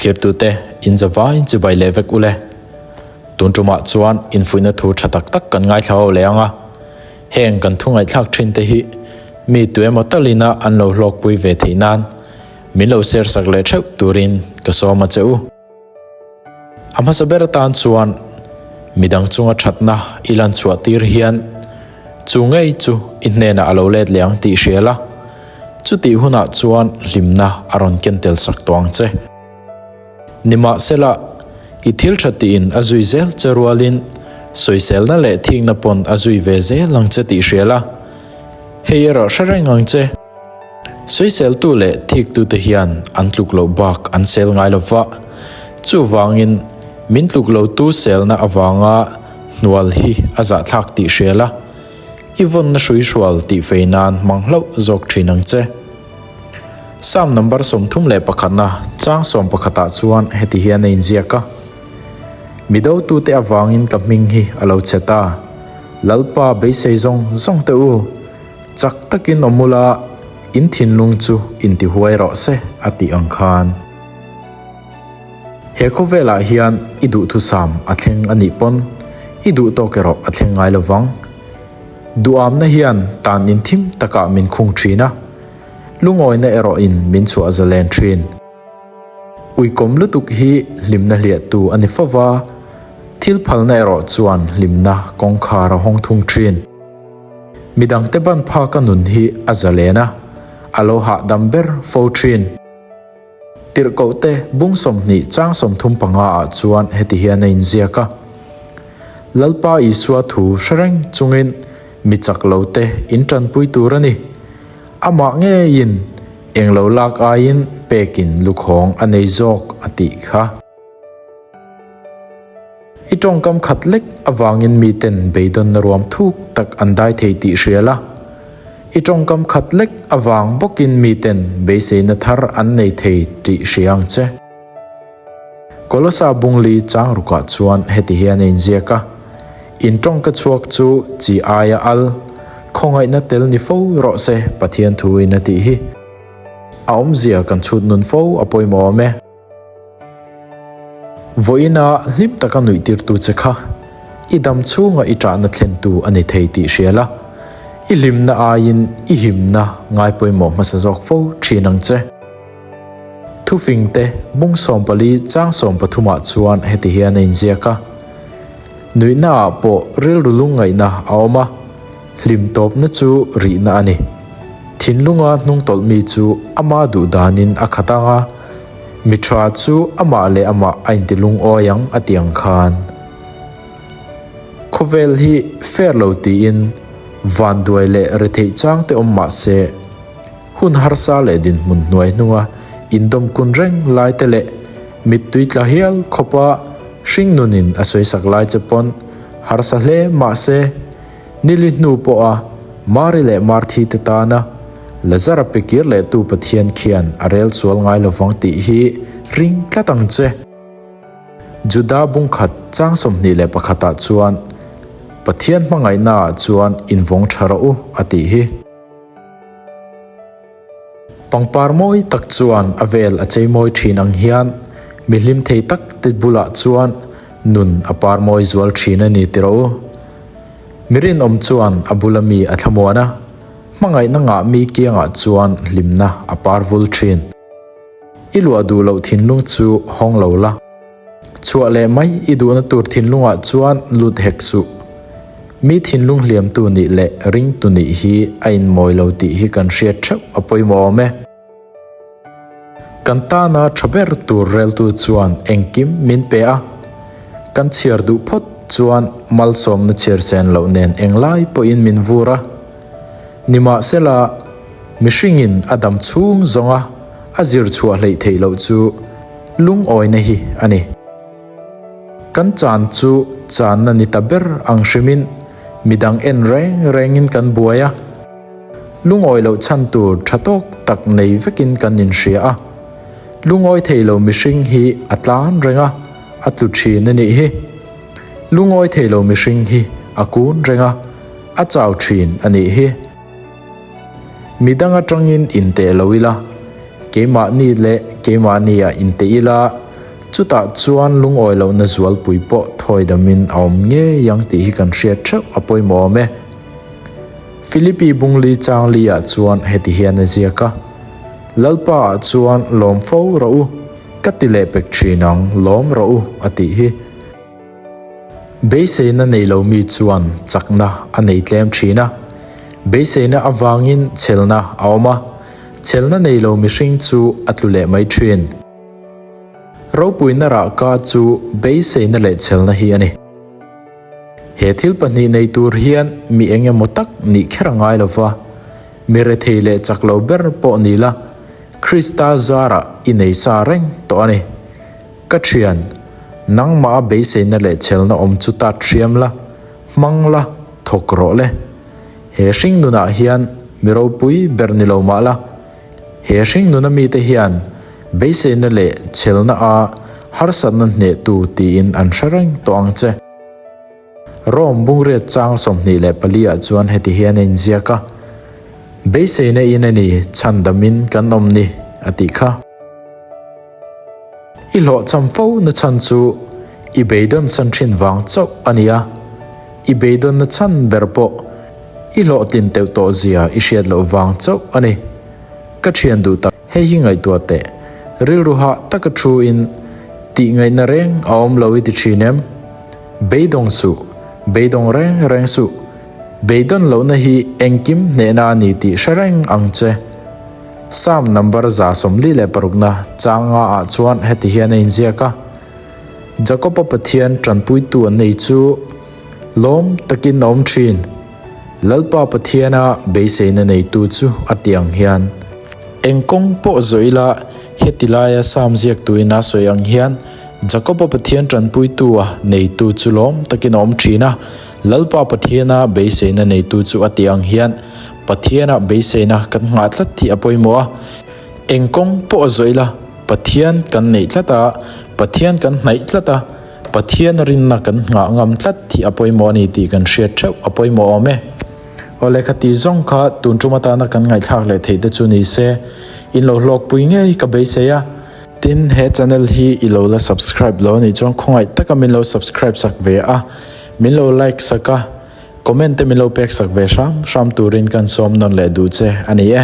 Thlirtute, in zavaiin chibai leh vek ule. Tun tumah chuan infuihna thu tha tak tak kan ngaithla ho leh ang a. Heng kan thu ngaihthlak thin te hi mi tuemaw talina an lo hlawkpui ve theih nan min lo share sak leh theuh turin ka sawm a che u. A hmasa ber atan chuan midang chunga thatna i lan chhuah tir hian chu ngei chu i hnenah a lo let leh ang tih hria la, chutih hunah chuan hlimna a rawn ken tel sak tawh ang che. Nimahsela, i thil tha tiin a zui zel che rualin sawiselna leh thikna pawn a zui ve zel ang che tih hria la, hei erawh hre reng ang che. Sawiseltu leh thiktute hian an tluk loh bak an sel ngai lo va, chuvangin min tluk lotu selna avanga hnual hi a zahthlak tih hria la, i vawnna hruihrual tihfei nan hmang hlauh zawk thin ang che. Psalm number 31na chang sawmpakhatah chuan heti hian a inziak a, Mi dotute avangin ka hming hi a lo chhe ta, Lalpa beisei zawng zawng teh u, chak takin awm ula, in thinlung chu intihuai rawh se a tih ang khan. He khawvelah hian i duhthusam a thleng a nih pawn i duh tawk erawh a thleng ngai lovang. Duhamna hian tan in thim takah min khung thin a, lungawina erawhin min chhuah zalen thin. Uikawm lutuk hi hlimna hliahtu a ni fova, thil phalna erawh chuan hlimna kawngkhar a hawng thung thin. Midangte ban phaka nun hi a zalen a, a lo hahdam ber fo thin. Tirhkohte bung 20 chang 35 ah chuan heti hian a inziak a, Lalpa Isua thu hre reng chungin mi chak lo te in tanpui tur a ni. Amah ngeiin eng lo lak aiin pekin lukhawng a nei zawk a tih kha. I tawngkam khat lek avangin miten beidawnna ruam thuk tak an dai thei tih hria la. I tawngkam khat lek avang bawkin miten beiseina thar an nei thei tih hria ang che. Kolosa bungli chang rukah chuan heti hian a inziak a, In tawngka chhuak chu chi aia al, khawngaihna tel ni fo rawh se Pathian thuin a tih hi. A awmzia kan chhut nun fo a pawimawh awm e. Vawiina hlim taka nuihtirtu che kha i dam chhunga i ṭahna thlentu a ni thei tih hria la, i hlimna aiin i himna ngai pawimawh hmasa zawk fo ṭhin ang che. Thufingte bung 14 chang 13 ah chuan heti hian a inziak a, Nuihnaah pawh rilru lungngaihna a awm a, hlim tawpna chu rihna a ni. Thinlunga hnungtawlh mi chu ama duh danin a khat ang a, mi tha chu amah leh amah a inti lungawi ang a ti ang khan. Khawvel hi fair lo tiin vanduai leh retheih chang te awm mah se, hun harsa leh dinhmun hnuai hnunga indawmkun reng lai te leh mittui tla hial khawpa hringnunin a sawisak lai che pawn harsa hle mah se, Nili hnu pawha Mari leh Marthi te tana Lazara pe kir lehtu Pathian khian a rel sual ngai lovang tih hi ring tlat ang che. Juda bungkhat chang 21 ah chuan Pathian hmangaihnaah chuan invawng tha rawh u a tih hi. Pangpar mawi tak chuan a vel a chei mawi thin ang hian mi hlim thei tak te bulah chuan nun a par mawi zual thin a ni ti rawh u. Mi rinawm chuan a bula mi a thlamuan a, hmangaihna ngah mi kiangah chuan hlimna a par vul thin. I luah duh loh thinlung chu hawng lo la. Chhuah leh mai i duhna tur thinlungah chuan lut hek suh. Mi thinlung hliamtu nih leh ringtu nih hi a inmawi lo tih hi kan hriat theuh a pawimawh awm e. Kan tana tha ber tur reltu chuan engkim min pe a, kan chhiar duh phawt chuan malsawmna chhiar sen loh nen englai pawhin min vur a. Nimahsela, mihringin a dam chhung zawnga a zir chhuah hleih theih loh chu lungawina hi a ni. Kan chan chu channa ni ta ber ang hrimin midang en reng rengin kan buai a. Lungawi loh chhan tur tha tawk tak nei vekin kan inhria a. Lungawi thei lo mihring hi a tlan reng a, a tlu thin a nih hi. Lungawi thei lo mihring hi a kun reng a, a chau thin a nih hi. Midang atangin inteh lo ila, keimahni leh keimahni ah inteh ila. Chutah chuan lungawi lohna zualpui pawh thawi damin a awm ngei ang tih hi kan hriat theuh a pawimawh awm e. Philippi Bungli chang li ah chuan heti hian a ziak a, Lalpa ah chuan lawm fo rawh u, ka ti leh pek thin ang, lawm rawh u, a tih hi. Beiseina nei lo mi chuan chakna a nei tlem thin a, beiseina avangin chhelna a awm a, chhelna nei lo mihring chu a tlu leh mai thin. Ropuina rahka chu beiseina leh chhelna hi a ni. He thil pahnih nei tur hian mi eng emaw tak nih kher a ngai lo va, mi rethei leh chak lo ber pawh ni la, Krista zarah i nei sa reng tawh a ni. Ka thian, nangmah a beiseina leh chhelna awm chu tat hriam la, hmang la, thawk rawh le. He hring nunah hian mi ropui ber ni lo mah la, he hring nuna mite hian beiseina leh chhelna a harsatna hnehtu tiin an hre reng tawh ang che. Rome bungriat chang 24 ah chuan heti hian a inziak a, Beiseina in a ni, chhandamin kan awm ni, a tih kha. I hlawhchham fo na chhan chu i beidawn san thin vang chauh a ni a, i beidawnna chhan ber pawh i hlawhtlin teuh tawh zia i hriat loh vang chauh a ni. Ka thian duh tak, hei hi ngaihtuah teh, rilru hah taka thu in tih ngaihna reng a awm lo i ti thin em? Beidawng suh, beidawng reng reng suh, beidawn lohna hi engkim hnehna a ni tih hre reng ang che. Psalm number 146 na changa ah chuan heti hian a inziak a, Jakob-a Pathian tanpuitu an nei chu lawm takin a awm thin, Lalpa Pathiana beiseina neitu chu a ti ang hian. Eng kawng pawh zawh ila heti laia Psalm ziaktuin a sawi ang hian Jakob-a Pathian tanpuitu a neitu chu lawm takin a awm thin a, Lalpa Pathiana beiseina neitu chu a ti ang hian Pathiana beiseina kan nghah tlat hi a pawimawh a. Eng kawng pawh a zawh ila, Pathian kan neih tlat a, Pathian kan hnaih tlat a, Pathian rinna kan nghah ngam tlat hi a pawimawh a ni tih kan hriat theuh a pawimawh awm e. Aw lehkha tih zawng kha tun tum atana kan ngaihthlak leh theih te chu ni se, in lo hlawkpui ngei ka beisei a. Tin, he channel hi i lo la subscribe lo a nih chuan khawngaih taka min lo subscribe sak ve a, min lo like sak a, Comment te min lo pek sak ve hram hram turin kan sawm nawn leh duh che a ni e.